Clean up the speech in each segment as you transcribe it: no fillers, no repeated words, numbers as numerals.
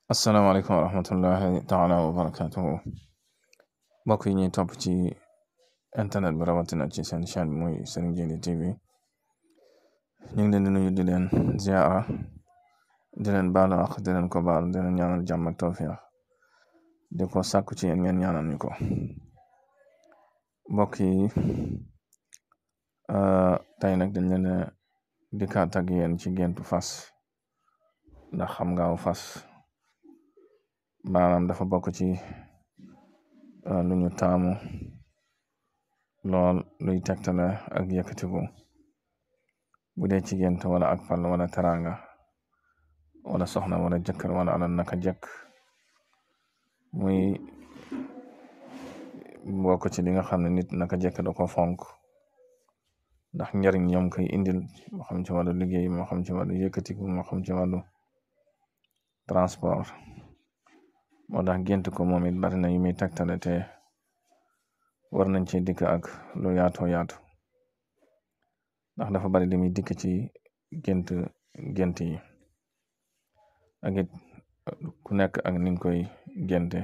asalaamaaleykum wa rahmatullahi taala wa barakatuhu mbokk yi ñuy topp ci internet bi rawatina ci seen chaîne bi muy Serigne Djily TV ñu ngi leen di nuyu di leen ziara di leen baalu ak di leen ko baal di leen ñaanal jàmm ak tawfiq di ko sàkku ci yéen ngeen ñaanal ñu ko mbokk yi tey nag dañ leen dikkaat ak yéen ci géntu fas ndax xam nga aw fas maanaam dafa bokk ci lu ñu taamu lool luy tegtale ak yëkkatiku bu dee ci gént wala ak pal wala teranga wala soxna wala jëkkër wala alal naka jëkk muy bokk ci li nga xam ne nit naka jëkk da ko fonk ndax njariñ ñoom koy indil moo xam ci wàllu liggéey moo xam ci wàllu yëkkatiku moo xam ci wàllu transport moo tax gént ko moom it bari na yu muy tegtale te war nañ ci dikk ak lu yaatoo yaatu ndax dafa bari li muy dikk ci gént yi ak it ku nekk ak niñ koy génte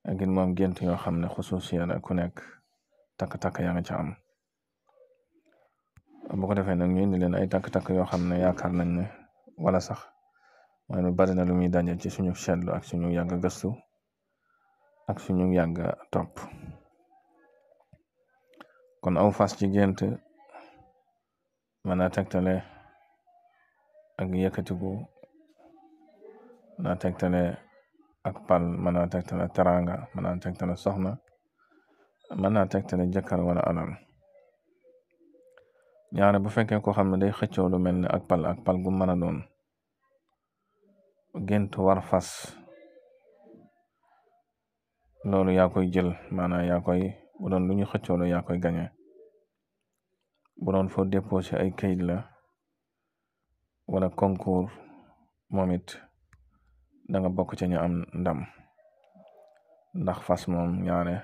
ak it moom gént yoo xam ne xusuusiya la ku nekk takk-takk yaa nga ca am bu ko defee nag ñu indi leen ay takk-takk yoo xam ne yaakaar nañ ne wala sax mooy lu bari na lu muy daje ci suñu seetlu ak suñu yàgg gëstu ak suñu yàgg topp kon aw fas ci gént mën a tegtale ak yëkkatiku mën a tegtale ak pal mën a tegtale teranga mën a tegtale soxna mën a tegtale jëkkër wala alal ñaare bu fekkee ko xam ne day xëccoo lu mel ne ak pal gu mën a doon gént war fas loolu yaa koy jël maanaam yaa koy bu doon lu ñu xëccoo la yaa koy gañe bu doon foo déposé ay kayit la wala concours moom it da nga bokk ci ñu am ndam ndax fas moom ñaare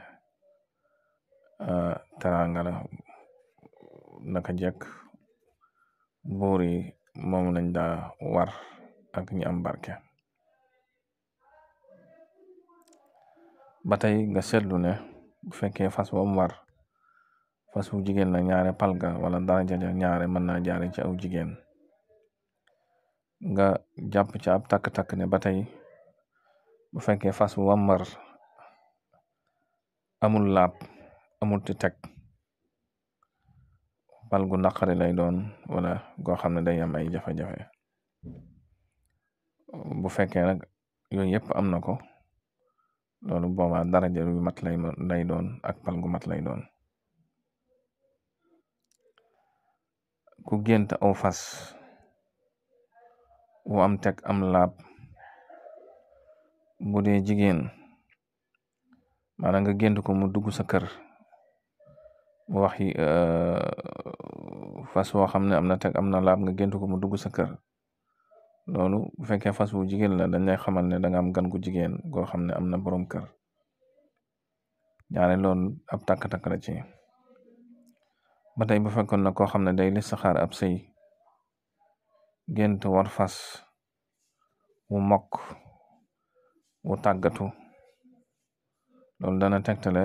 teranga la naka jekk buur yi moom lañ daa war ak ñi am barke ba tey nga seetlu ne bu fekkee fas wam war fas wu jigéen la ñaare palga wala daraja ja ñaare mën naa jaare ci aw jigéen nga jàpp ci ab takk-takk ne ba tey bu fekkee fas wam war amul laab amul ti teg pal gu naqari lay doon wala goo xam ne day am ay jafe-jafe bu fekkee nag yooyu yëpp am na ko loolu boobaa daraja yu mat lay doon ak pal gu mat lay doon ku gént aw fas wu am teg am laab bu dee jigéen maanaam nga gént ko mu dugg sa kër mu wax yi fas woo xam ne am na teg am na laab nga gént ko mu dugg sa kër loolu bu fekkee fas wu jigéen la dañ lay xamal ne da nga am gan gu jigéen goo xam ne am na borom kër ñaare loolu ab takk-takk la ci ba tey bu fekkoon na koo xam ne day listixaar ab sëy gént war fas wu mokk wu tàggatu loolu dana tegtale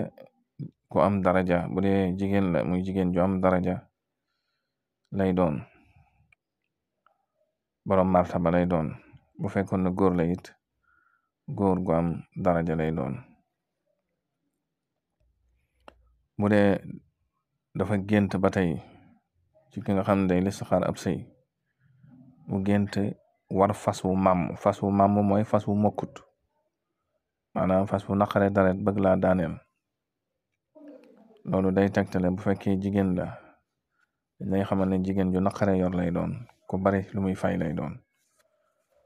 ku am daraja bu dee jigéen la muy jigéen ju am daraja lay doon borom martaba lay doon bu fekkoon na góor la it góor gu am daraja lay doon bu dee dafa gént ba tey ci ki nga xam ne day listixaar ab sëy mu gént war fas wu màmm mooy fas wu mokkut maanaam fas wu naqare daret bëgg laa daaneel loolu day tegtale bu fekkee jigéen la dañ xamal ne jigéen ju naqare yor lay doon ku bari lu muy fay lay doon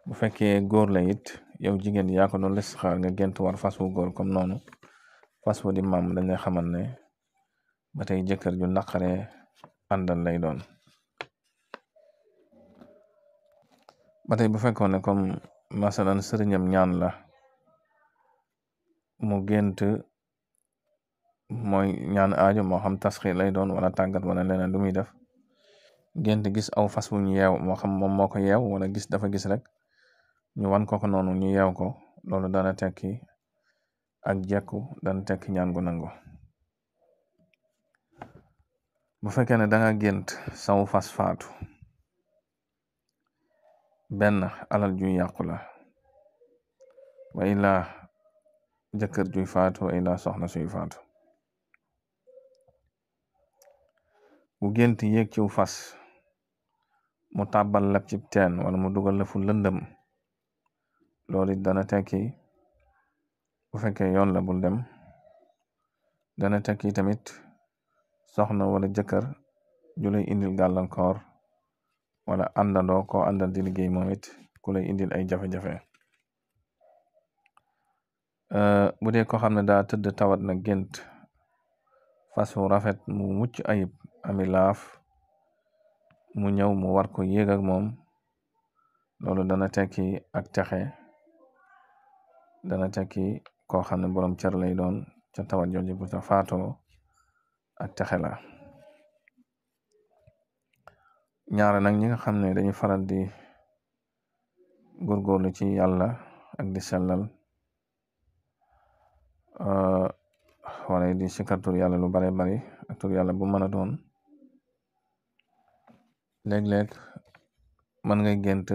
bu fekkee góor la it yow jigéen yaa ko doon listixaar nga gént war fas wu góor comme noonu fas wu di màmm dañ lay xamal ne ba tey jëkkër ju naqare àndal lay doon ba tey bu fekkoon ne comme masalan sëriñam ñaan la mu gént mooy ñaan aajo moo xam tasxi lay doon wala tàggat wala leneen lu muy def gént gis aw fas wuñ yeew moo xam moom moo ko yeew wala dafa gis rek ñu wan ko noonu ñu yeew ko loolu dana tekki ak jekku, dana tekki ñaan gu nangu. bu fekkee ne danga gént saw fas faatu, benn alal juy yàqu la, wa illaa jëkkër juy faatu, wa illaa soxna suy faatu. bu gént yéeg ciw fas mu tàbbal lab ci teen wala mu dugal la fu lëndëm, loolu dana tekki, bu fekkee yoon la bul dem. dana tekki tamit soxna wala jëkkër ju lay indil gàllankoor, wala àndandoo koo àndal di liggéey moom it ku lay indil ay jafe-jafe. bu dee ko xam ne daa tëdd tawat na gént fas wu rafet mu mucc ayib ami laaf mu ñëw mu war ko yéeg ak moom, loolu dana tekki ak texe, dana tekki koo xam ne boroom cër lay doon ca tawat jooju bu ca faatoo ak texe la. ñaare nag ñi nga xam ne dañuy faral di góorgóorlu ci yàlla ak di sellal wala di sikar tur yàlla lu bare bari ak tur yàlla bu mën a doon, léeg-léeg mën ngay gént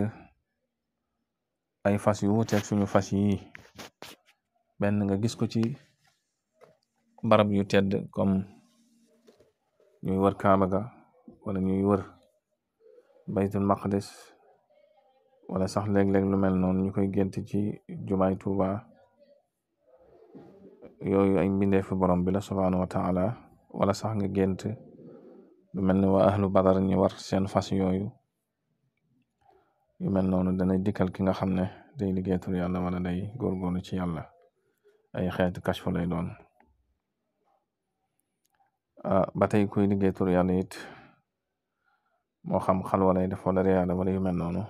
ay fas yu wuuteeg suñu fas yi, benn nga gis ko ci barab yu tedd comme ñuy wër Kaaba ga wala ñuy wër baytul maqdis, wala sax léeg-léeg lu mel noonu ñu koy gént ci jumaay Tuuba. yooyu ay mbindeefi borom bi la subhaanahu wa taala. wala sax nga gént lu mel ni waa ahlu badar ñu war seen fas yooyu, yu mel noonu danay dikkal ki nga xam ne day liggéey tur yàlla wala day góorgóorlu ci yàlla, ay xeeti kashfu lay doon. ba tey kuy liggéey tur yàlla it moo xam xalwa lay def wala riyaada wala yu mel noonu,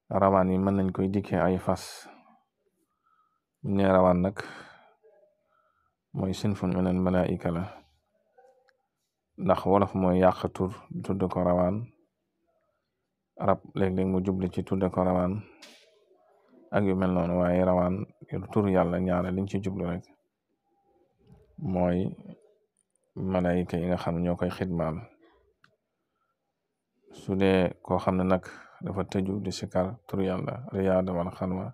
rawaan yi mën nañ koy dikkee ay fas. buñ ne rawaan nag mooy sinfun minal malaa'ika la, ndax wolof mooy yàq tur tudde ko rawaan, rab léeg-léeg mu jubli ci tudde ko rawaan ak yu mel noonu, waaye rawaan tur yàlla ñaare liñ ci jublu rek mooy malaayika yi nga xam ne ñoo koy xidmaal. su dee koo xam ne nag dafa tëju di sikar tur yàlla riyaada wala xalwa,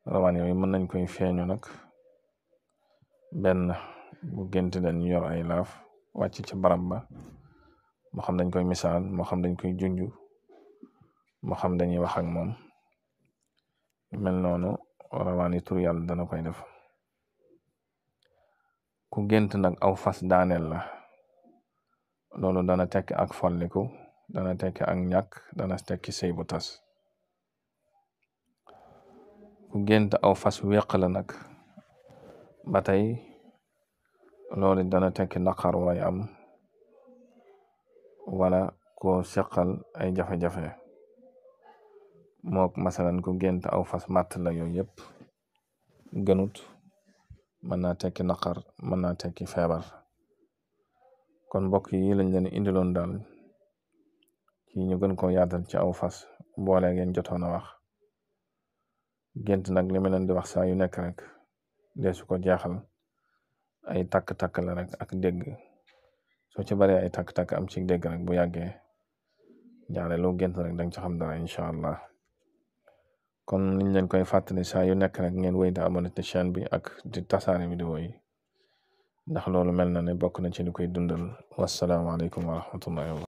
rawaan yooyu mën nañ koy feeñu nag, benn bu gént dañu yor ay laaf wàcc ci barab ba, moo xam dañ koy misaal, moo xam dañ koy junju, moo xam dañuy wax ak moom, mel noonu rawaan yi tur yàlla dana koy def. ku gént nag aw fas daaneel la, loolu dana tekki ak folliku, dana tekki ak ñàkk, dana tekki sëy bu tas. ku gént aw fas weq la nag ba tey loolu dana tekki naqar way am, wala koo seqal ay jafe-jafe. mook masalan ku gént aw fas màtt la, yooyu yëpp gënut, mën naa tekki naqar, mën naa tekki feebar. kon mbokk yi lañ leen indiloon daal ci ñu gën koo yaatal ci aw fas boole ngeen jotoon a wax. gént nag li ma leen di wax saa yu nekk rek deesu ko jeexal, ay takk-takk la rek ak dégg. soo ci bari ay takk-takk am ci dégg rek bu yàggee jaare loo gént rek danga ci xam dara incha allah. kon niñ leen koy fàttali saa yu nekk rek ngeen wéy di abonné ci chaîne bi ak di tasaare vidéo yi, ndax loolu mel na ne bokk na ci li koy dundal. wasalaamaaleykum wa rahmatullahi wa